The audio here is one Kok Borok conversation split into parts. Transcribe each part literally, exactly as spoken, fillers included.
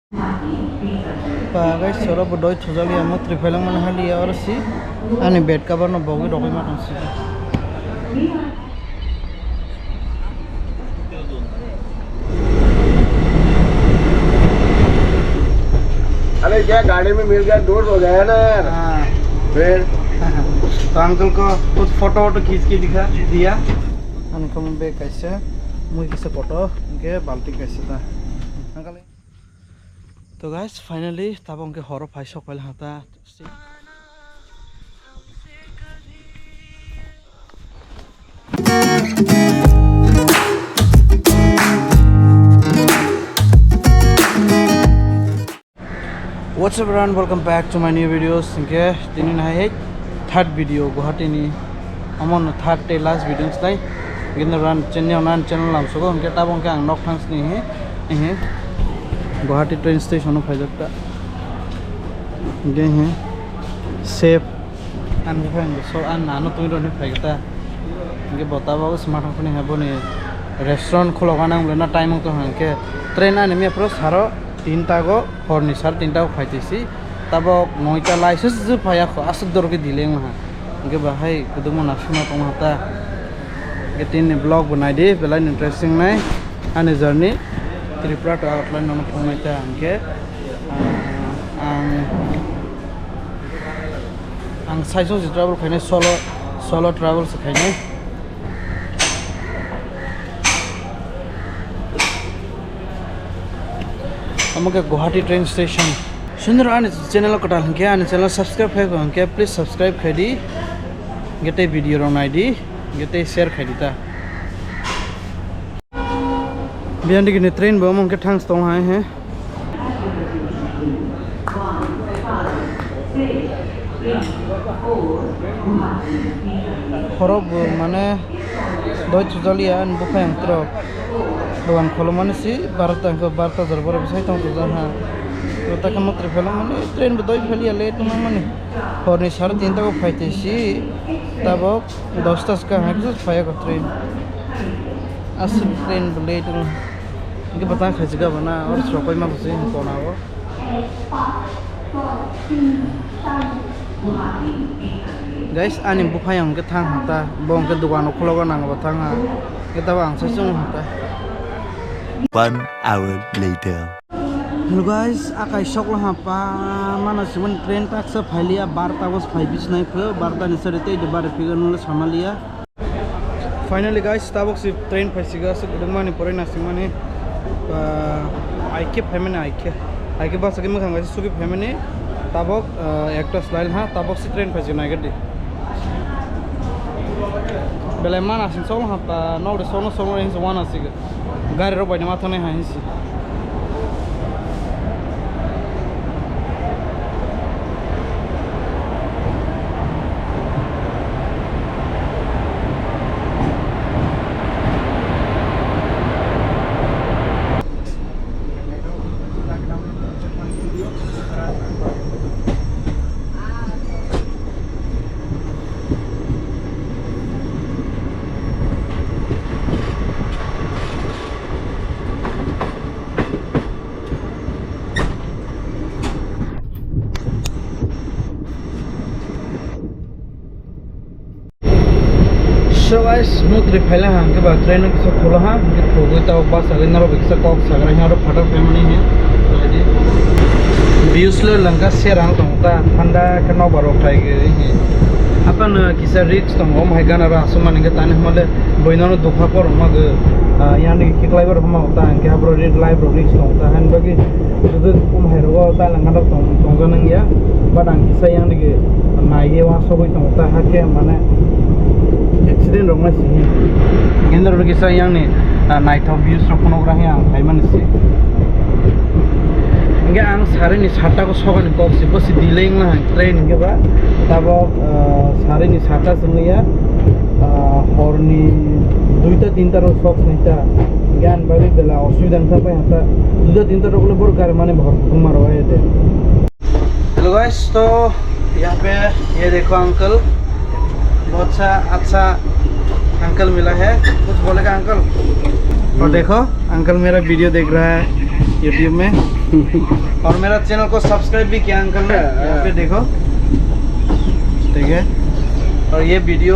Ba guys, oro bo doi thujak ya, motri phailangmani haliya oro si. Ani bed cover no bogwi rogwi ma tong si. अरे क्या गाड़ी में मिल गया, दूर हो गया ना यार। हाँ। फिर? तो अंकल को कुछ फोटो वोटो खींच के दिखा दिया। Ani kamo bag kaisa, mui kisa kotor, hingke balting kaisa ta. To guys, finally tabok hingke horo phai sok paila hata. What's up everyone, welcome back to my new videos. Hingke tini nahai hai third video Guwahati ni, amo no third tei last video snai. Hingke no ran channel nan channel lam sogo hingke tabok hingke ang nok thang sini he, he Guwahati train station o phaijak ta. Hingke he safe. Ang buphang so ang nano twi roni phai ta. Hingke bo tabok smartphone ni habo ni restaurant khulok anang le na time to hangke train ani me pro saro tinta go hor ni sar tinta go phai tisi. Tabok noita lai se se phai akho aswk dor ke dileng ha. Hingke bahai kudumo na suna tong ha ta. Hingke tin ni vlog bo nai di belai interesting nai. Ani journey Tripura to Agartala nono phungnai ta hingke, ah, ang Ang saichung si travel khainai solo, solo travel se khainai. Omo khe Guwahati train station. Sundar ani channel o kwtal hwnkhe ani channel subscribe khai hwnkhe please subscribe khai di. Hwnkhe tei video rok nai di. Hwnkhe tei share khai di ta. Biyang digi ni train bo omo hwnkhe thang si tong hai he. Khorok bo mane doi thujaliya ani buphang trok dogan kholomani si barota hwnkhe barota jora borok bwsai tong thujak ha. Tei khe motri phailok mani train bo doi phaliya late wngmani horni sare tinta bo phai tei si tabok. Dosta swkang hai khe phai o train. Aswk train bo late wng. Hwnkhe bwtang khaijak abo na, oro sokoi ma bo se kona o. Guys, ani buphang hwnkhe thang ha ta, bo hwnkhe dogano khulok o nang bo thang ha. Hwnkhe tabok ang sai chwng ha ta. One hour later. Hello guys, akai soklo ha pa mano simon train taksa phailiya barta bos phai bisnai pho barta ni sari tei de bare pigon le samaliya. Finally guys, tabok si train phai siga aswk gudungmani poroi nasingmani, ah, aike phaimani aike aike basa ke mukhang gaisa suki phaimani tabok, ah, ekta slai ha tabok si train phai siga naigadi. Belai mana sing soklo ha pa nok de sokno sokno ring se wana siga. Gari rok bai ma thang nai hai si. So guys, mutri phaila hang ke ba train kisa kholo ha, ke thogwi tao bus ale naro kisa kok sagra ha ro phatar phaimani he. Views le langka serang tong ta thanda ke no baro khai ge he. Apa na kisa risk tongo, omo hai gana ra aswk mani khe tani hwnba le boino no dukha por rwma khe, ah, yang digi khiklai bar hwnma ta hwnkhe abro red light rok risk tongo ta, haini bagwi omo hai rogo ta langka rok tong, tongjaknai ya, but ang kisa yang digi nai ye uansugwi tongo ta, hakhe mane accident rok ma simi. Hwnkhe norok kisa yang ni, ah, naithok views rok phunukgra khe ang phaimani se. Hwnkhe ang sari ni satta ko sokani kok se, bo se delay wngna hai train hwnkhe ba tabok, ah, sari ni satta. Wngya, ah, horni duita tinta rok sok nai ta. Gan bagwi bela osubida wngkha pai hata. Duita tinta rok le bor gari mani bahar kutung maro ai de. Hello guys, to yahan pe ye dekho uncle, bahut sa acha uncle mila hai. Kuch bolega uncle? To dekho, uncle mera video dekh raha hai. YouTube में। और मेरा चैनल को सब्सक्राइब भी किया अंकल ने, यहाँ पे देखो, ठीक है। और ये वीडियो,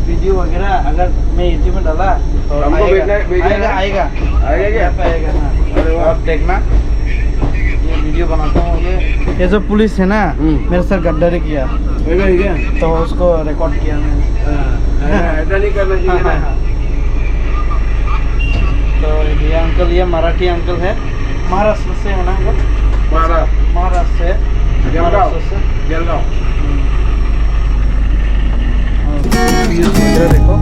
वीडियो वगैरह अगर मैं YouTube में डाला तो हमको आएगा, भेजना है, भेजना आएगा, है। आएगा। आएगा क्या? यहाँ पे आएगा, हाँ। अरे वाह। आप देखना, ये वीडियो बनाता हूँ ये। ये जो पुलिस है ना, हम्म। मेरे साथ गद्दारी किया। ऐसा है क्या? तो उसको रिकॉर्ड किया मैंने। हाँ, ऐसा, ऐसा नहीं करना चाहिए ना। हाँ, हाँ। तो ये अंकल, ये मराठी अंकल है, महाराष्ट्र से है ना अंकल? महाराष्ट्र। महाराष्ट्र से। जळगाव। महाराष्ट्र से। जळगाव। हम्म। हाँ, ये देखो।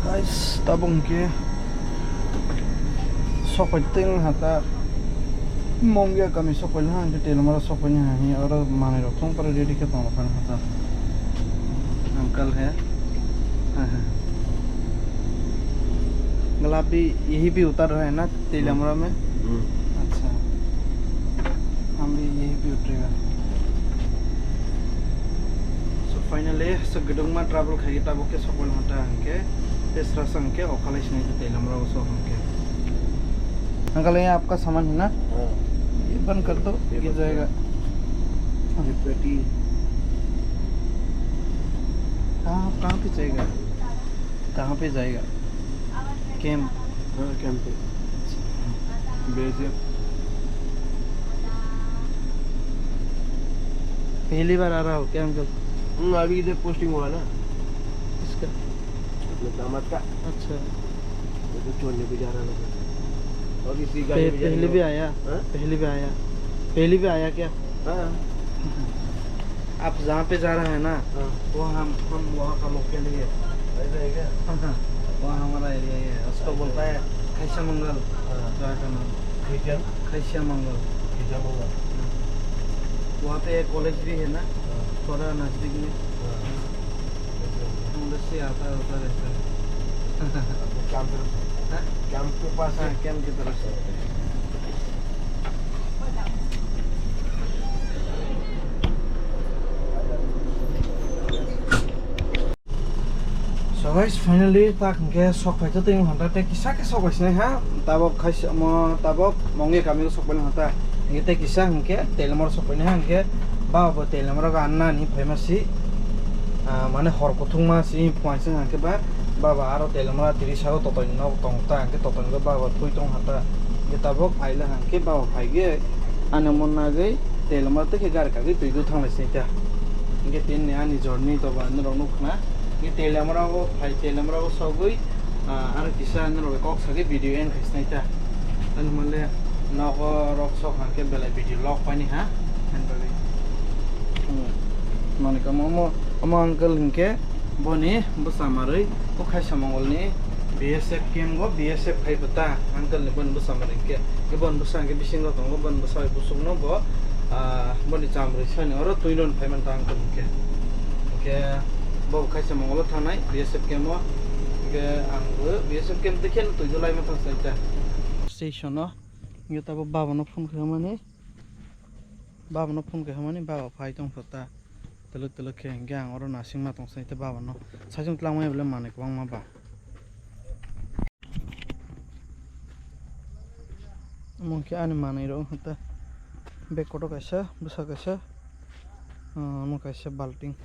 Guys, tabuk hwnkhe sokphai tei wngkha ta Mongia kami sokphai ha hwnkhe Teliamura sokphai ha hwnwi oro manwi rok thung pore ready khe tong rok ha ta uncle hai glap bhi yahi bhi utar raha hai na Teliamura mein? Hmm. Acha. Hum bhi yahi bhi utrega. So finally, so gedungma travel khai tabuk ke sokol mata hwnkhe, tesra sa hwnkhe, okhalai sinai Teliamura o sok hwnkhe. Uncle, ye aapka saman hai na? Haan. Ye band kar do, ye ghir jayega. Ye peti. Kahan, kahan pe jayega? Kahan pe jayega? Camp. हाँ, कैंप पे। अच्छा। बीएसएफ। पहली बार आ रहा हो क्या, अंकल? हम्म, अभी इधर पोस्टिंग हुआ ना। किसका? अपने दामाद का। अच्छा। वो तो छोड़ने भी जा रहा ना। और इसी गाड़ी पे-, में जाएंगे। पहले भी आया? हाँ? पहले भी आया? पहले भी आया क्या? हाँ। आप जहाँ पे जा रहे हैं ना, हाँ। वो हम, हम वहाँ का लोकल ही है। ऐसा है क्या? हाँ, हाँ। वहाँ हमारा एरिया ही है। उसको अच्छा। बोलता है खैसा मंगल, हाँ। जगह का नाम। खैसा? खैसा मंगल। खैसा मंगल। हाँ। वहाँ पे एक कॉलेज भी है ना, हाँ। थोड़ा नजदीक में। हाँ। अच्छा, अच्छा। हम उधर से आता, उधर रहता है। आपको कैंप तरफ से? हाँ? कैंप के पास से? हाँ, कैंप की तरफ से। So guys, finally tak hwnkhe sok phai khe tei wngkha tei kisa khe sok phai sinai ha, tabok khaisa omo tabok Mongia kami o sok phai nangkha ta, hwnkhe tei kisa hwnkhe Teliamura sok phai nai ha, hwnkhe baba bo Teliamura o anna ni phaima si, ah, mane hor kuthukma si phuaisa hwnkhe ba baba aro Teliamura tiri saka totoi ni nok tong ta, hwnkhe totoi ni baba twi tong ha ta, hwnkhe tabok phaila hwnkhe baba phaikhe ani omo nagwi Teliamura tei khe gari kagwi twi do thanglai sinai ta. Hingke tini ani journey to ba norok nukha na. Hingke Teliamura o phai, Teliamura o sogwi, ah, aro kisa norok kok sagwi video end khai sinai ta. Ani mole nogo rok sok hangke belai video log paini ha. Ani bagwi. Hmm. Mani kamo omo, omo uncle hingke boni bwsa marwi o khaisa mongol ni B S F camp o B S F khai bo ta uncle ni boni bwsa marwi hingke. Hingke boni bwsa hingke bisingo tongo, boni bwsa bai bwswk no bo, ah, boni chamrwi sani oro twi rwna phai manta uncle hingke. Hingke bo khaisa mongol o thangnai B S F camp o. Hingke ang bo B S F camp dekhe no twi dulai ma thang sai ta. Station o hingke tabuk baba no phone khaimani, baba no phone khaimani, baba phai tong kho ta. Twlwk twlwk khe hingke ang oro nasing ma tong sai ta baba no. Saichung twlang maya bole manwi kwbangma ba. Omo khe ani manwi rok wngkha ta. Bag kotor kaisa, bwsa kaisa, ah, omo kaisa balting.